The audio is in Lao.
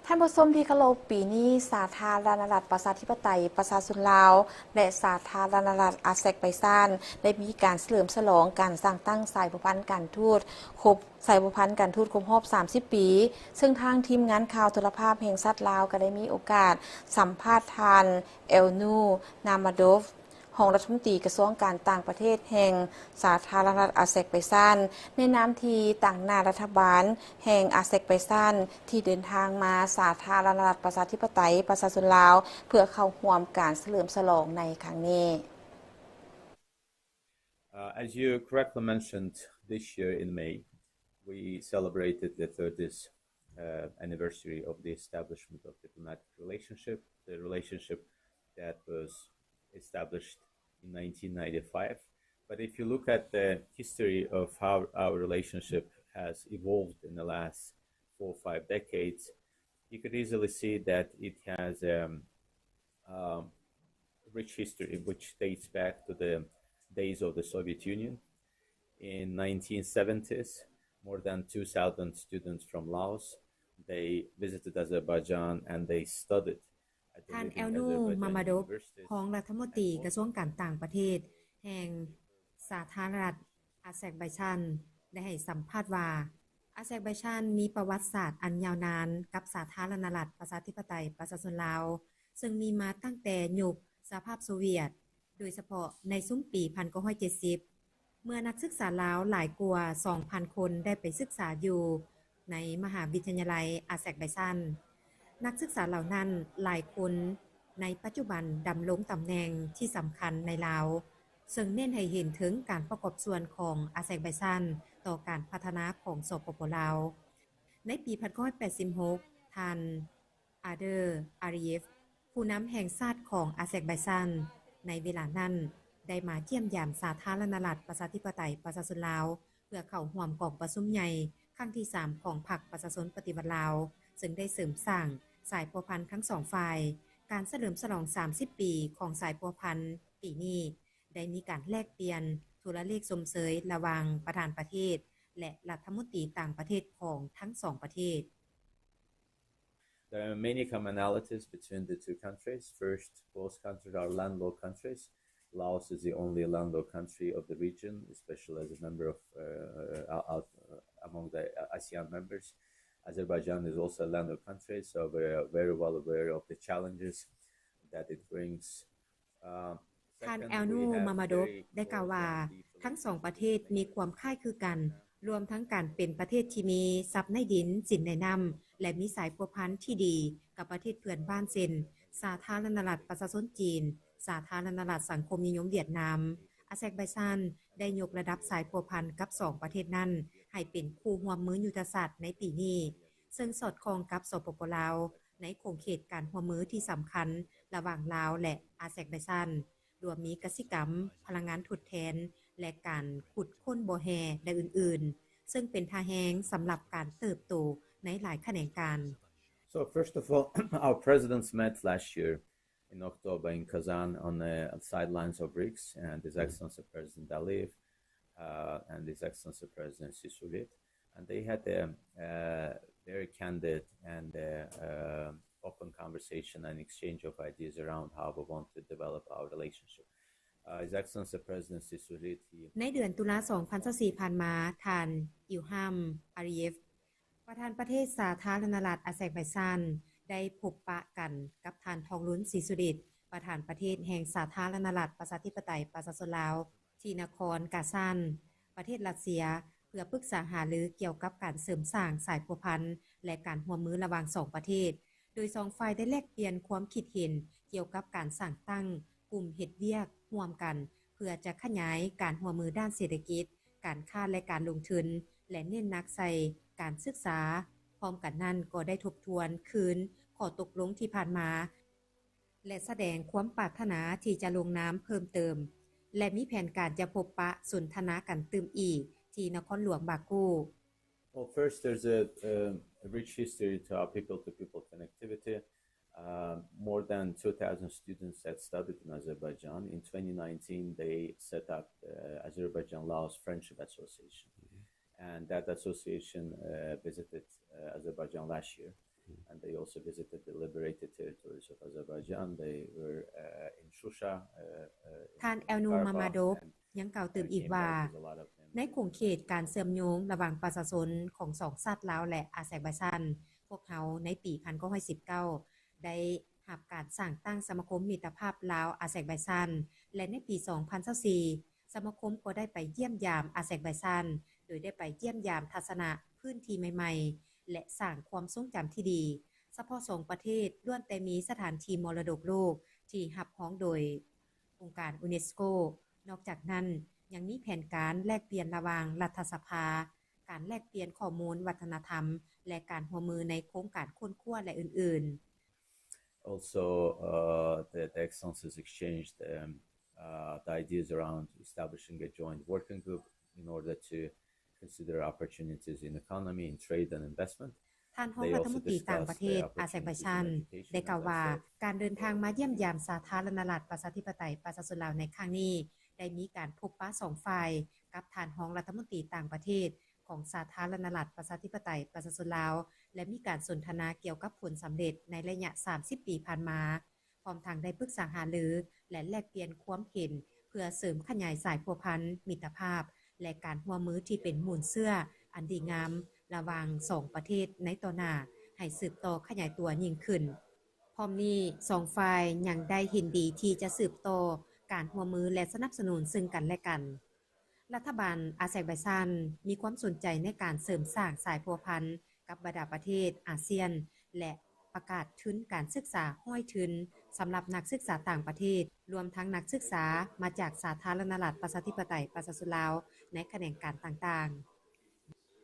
ທ່ານຜູ້ຊົມທີ່ເຄົາລົບ, ປີນີ້ສາທາລະນະລັດປະຊາທິປະໄຕປະຊາຊົນລາວ ແລະ ສາທາລະນະລັດອາແຊກໄບຊານ ໄດ້ມີການສະເຫຼີມສະຫຼອງການສ້າງຕັ້ງສາຍພົວພັນການທູດຄົບ ສາຍພົວພັນການທູດຄົບຮອບສາມສິບປີ, ເຊິ່ງທາງທີມງານຂ່າວໂທລະພາບແຫ່ງຊາດລາວກໍໄດ້ມີໂອກາດສຳພາດທ່ານ ແອລນູ ນາມາໂດຟ ຮອງລັດຖະມົນຕີກະຊວງການຕ່າງປະເທດແຫ່ງສາທາລະນະລັດອາແຊກໄບຊານ ໃນນາມທີ່ຕາງໜ້າລັດຖະບານແຫ່ງອາແຊກໄບຊານ ທີ່ເດີນທາງມາສາທາລະນະລັດປະຊາທິປະໄຕປະຊາຊົນລາວ ເພື່ອເຂົ້າຮ່ວມການສະເຫຼີມສະຫຼອງໃນຄັ້ງນີ້. Uh, as you correctly mentioned, this year in May, we celebrated the thirtieth uh, anniversary of the establishment of diplomatic relationship, the relationship that was established in nineteen ninety-five. But if you look at the history of how our relationship has evolved in the last four or five decades, you could easily see that it has um, um, rich history, which dates back to the days of the Soviet Union. In nineteen seventies, more than two thousand students from Laos, they visited Azerbaijan and they studied. ທ່ານ ແອລນູ ມາມາໂດຟ ຮອງລັດຖະມົນຕີກະຊວງການຕ່າງປະເທດແຫ່ງສາທາລະນະລັດອາແຊກໄບຊານ ໄດ້ໃຫ້ສຳພາດວ່າ ອາແຊກໄບຊານມີປະຫວັດສາດອັນຍາວນານກັບສາທາລະນະລັດປະຊາທິປະໄຕປະຊາຊົນລາວ ເຊິ່ງມີມາຕັ້ງແຕ່ຍຸກສະຫະພາບໂຊວຽດ, ໂດຍສະເພາະໃນຊຸມປີພັນເກົ້າຮ້ອຍເຈັດສິບ ເມື່ອນັກສຶກສາລາວຫຼາຍກວ່າສອງພັນຄົນໄດ້ໄປສຶກສາຢູ່ໃນມະຫາວິທະຍາໄລອາແຊກໄບຊານ. ນັກສຶກສາເຫຼົ່ານັ້ນຫຼາຍຄົນໃນປັດຈຸບັນດຳລົງຕຳແໜ່ງທີ່ສຳຄັນໃນລາວ, ເຊິ່ງເນັ້ນໃຫ້ເຫັນເຖິງການປະກອບສ່ວນຂອງອາແຊກໄບຊານຕໍ່ການພັດທະນາຂອງ ສປປ ລາວ. ໃນປີພັນເກົ້າຮ້ອຍແປດສິບຫົກ ທ່ານ ອາເດີ ອາລີເຢຟ ຜູ້ນຳແຫ່ງຊາດຂອງອາແຊກໄບຊານ ໃນເວລານັ້ນ ໄດ້ມາຢ້ຽມຢາມສາທາລະນະລັດປະຊາທິປະໄຕປະຊາຊົນລາວ ເພື່ອເຂົ້າຮ່ວມກອງປະຊຸມໃຫຍ່ຄັ້ງທີສາມຂອງພັກປະຊາຊົນປະຕິວັດລາວ, ເຊິ່ງໄດ້ເສີມສ້າງສາຍພົວພັນທັງສອງຝ່າຍ. ການສະເຫຼີມສະຫຼອງສາມສິບປີຂອງສາຍພົວພັນປີນີ້ ໄດ້ມີການແລກປ່ຽນໂທລະເລກຊົມເຊີຍລະຫວ່າງປະທານປະເທດ ແລະ ລັດຖະມົນຕີຕ່າງປະເທດຂອງທັງສອງປະເທດ. There are many commonalities between the two countries. First, both countries are landlocked countries. Laos is the only landlocked country of the region, especially as a member of, uh, uh, uh, among the ASEAN members. Azerbaijan is also a landlocked country, so we're very well aware of the challenges that it brings. ທ່ານ ແອລນູ ມາມາໂດຟ ໄດ້ກ່າວວ່າ ທັງສອງປະເທດມີຄວາມຄ້າຍຄືກັນ, ລວມທັງການເປັນປະເທດທີ່ມີຊັບໃນດິນ, ສິນໃນນ້ຳ ແລະ ມີສາຍພົວພັນທີ່ດີກັບປະເທດເພື່ອນບ້ານເຊັ່ນ ສາທາລະນະລັດປະຊາຊົນຈີນ, ສາທາລະນະລັດສັງຄົມນິຍົມຫວຽດນາມ. ອາແຊກໄບຊານໄດ້ຍົກລະດັບສາຍພົວພັນກັບສອງປະເທດນັ້ນໃຫ້ເປັນຄູ່ຮ່ວມມືຍຸດທະສາດໃນປີນີ້, ເຊິ່ງສອດຄ່ອງກັບ ສປປ ລາວ ໃນຂົງເຂດການຮ່ວມມືທີ່ສຳຄັນລະຫວ່າງລາວ ແລະ ອາແຊກໄບຊານ, ລວມມີກະສິກຳ, ພະລັງງານທົດແທນ ແລະ ການຂຸດຄົ້ນບໍ່ແຮ່ ແລະ ອື່ນໆ, ເຊິ່ງເປັນທ່າແຮງສຳລັບການເຕີບໂຕໃນຫຼາຍຂະແໜງການ. So first of all, our presidents met last year in October in Kazan on the sidelines of BRICS, and His Excellency President Aliyev uh, and His Excellency President Sisulit. And they had a, a very candid and a, a open conversation and exchange of ideas around how we want to develop our relationship. Uh, His Excellency President Sisulit, he ໃນເດືອນຕຸລາ ສອງພັນຊາວສີ່ ຜ່ານມາ, ທ່ານ ອິວຮາມ ອາລີເຢຟ ປະທານປະເທດສາທາລະນະລັດອາແຊກໄບຊານ ໄດ້ພົບປະກັນກັບທ່ານ ທອງລຸນ ສີສຸລິດ ປະທານປະເທດແຫ່ງສາທາລະນະລັດປະຊາທິປະໄຕປະຊາຊົນລາວ ທີ່ນະຄອນກາຊານ ປະເທດຣັດເຊຍ ເພື່ອປຶກສາຫາລືກ່ຽວກັບການເສີມສ້າງສາຍພົວພັນ ແລະ ການຮ່ວມມືລະຫວ່າງສອງປະເທດ, ໂດຍສອງຝ່າຍໄດ້ແລກປ່ຽນຄວາມຄິດເຫັນກ່ຽວກັບການສ້າງຕັ້ງກຸ່ມເຮັດວຽກຮ່ວມກັນ ເພື່ອຈະຂະຫຍາຍການຮ່ວມມືດ້ານເສດຖະກິດ, ການຄ້າ ແລະ ການລົງທຶນ ແລະ ເນັ້ນໜັກໃສ່ການສຶກສາ. ພ້ອມກັນນັ້ນກໍໄດ້ທົບທວນຄືນຂໍ້ຕົກລົງທີ່ຜ່ານມາ ແລະ ສະແດງຄວາມປາດຖະໜາທີ່ຈະລົງນາມເພີ່ມເຕີມ ແລະ ມີແຜນການຈະພົບປະສົນທະນາກັນຕື່ມອີກທີ່ນະຄອນຫຼວງບາກູ. Well, first, there's a, a, a rich history to our people-to-people connectivity. Uh, more than two thousand students that studied in Azerbaijan. In twenty nineteen, they set up the Azerbaijan-Laos Friendship Association. And that association uh, visited uh, Azerbaijan last year. And They also visited the liberated territories of Azerbaijan. They were uh, in Shusha. Uh, uh, ທ່ານແອວນູ ມາມາໂດບ ຍັງກ່າວຕື່ມອີກວ່າ ໃນຂົງເຂດການເຊື່ອມໂຍງລະຫວ່າງປະຊາຊົນຂອງສອງຊາດລາວ ແລະ ອາແຊກໄບຊານ ພວກເຮົາໃນປີ 1919 ໄດ້ຮັບການສ້າງຕັ້ງສະມາຄົມມິດຕະພາບລາວ-ອາແຊກໄບຊານ ແລະ ໃນປີ 2024 ສະມາຄົມກໍໄດ້ໄປຢ້ຽມຢາມອາແຊກໄບຊານ ໂດຍໄດ້ໄປຢ້ຽມຢາມທັດສະນະພື້ນທີ່ໃໝ່ໆ ແລະ ສ້າງຄວາມຊົງຈຳທີ່ດີ. ສະເພາະສອງປະເທດລ້ວນແຕ່ມີສະຖານທີ່ມໍລະດົກໂລກທີ່ຮັບຮອງໂດຍອົງການ UNESCO. ນອກຈາກນັ້ນ ຍັງມີແຜນການແລກປ່ຽນລະຫວ່າງລັດຖະສະພາ, ການແລກປ່ຽນຂໍ້ມູນວັດທະນະທຳ ແລະ ການຮ່ວມມືໃນໂຄງການຄົ້ນຄວ້າ ແລະ ອື່ນໆ. Also, uh, the, the excellencies exchanged um, uh, the ideas around establishing a joint working group in order to consider opportunities in economy, in trade and investment. ທ່ານຮອງລັດຖະມົນຕີຕ່າງປະເທດອາແຊກໄບຊານ ໄດ້ກ່າວວ່າ ການເດີນທາງມາຢ້ຽມຢາມສາທາລະນະລັດ ປະຊາທິປະໄຕ ປະຊາຊົນລາວໃນຄັ້ງນີ້ ໄດ້ມີການພົບປະສອງຝ່າຍ ກັບທ່ານຮອງລັດຖະມົນຕີຕ່າງປະເທດ ຂອງສາທາລະນະລັດ ປະຊາທິປະໄຕ ປະຊາຊົນລາວ ແລະ ມີການສົນທະນາກ່ຽວກັບຜົນສຳເລັດໃນໄລຍະ 30 ປີຜ່ານມາ, ພ້ອມທັງໄດ້ປຶກສາຫາລື ແລະ ແລກປ່ຽນຄວາມເຫັນ ເພື່ອເສີມຂະຫຍາຍສາຍພົວພັນ, ມິດຕະພາບ ແລະ ການຮ່ວມມືທີ່ເປັນມູນເຊື້ອອັນດີງາມລະຫວ່າງສອງປະເທດໃນຕໍ່ໜ້າ ໃຫ້ສືບຕໍ່ຂະຫຍາຍຕົວຍິ່ງຂຶ້ນ. ພ້ອມນີ້ ສອງຝ່າຍຍັງໄດ້ເຫັນດີທີ່ຈະສືບຕໍ່ການຮ່ວມມື ແລະ ສະໜັບສະໜູນເຊິ່ງກັນ ແລະ ກັນ. ລັດຖະບານອາແຊກໄບຊານ ມີຄວາມສົນໃຈໃນການເສີມສ້າງສາຍພົວພັນກັບບັນດາປະເທດອາຊຽນ ແລະ ປະກາດທຶນການສຶກສາຮ້ອຍທຶນ ສຳລັບນັກສຶກສາຕ່າງປະເທດ, ລວມທັງນັກສຶກສາມາຈາກສາທາລະນະລັດ ປະຊາທິປະໄຕ ປະຊາຊົນລາວ ໃນຂະແໜງການຕ່າງໆ.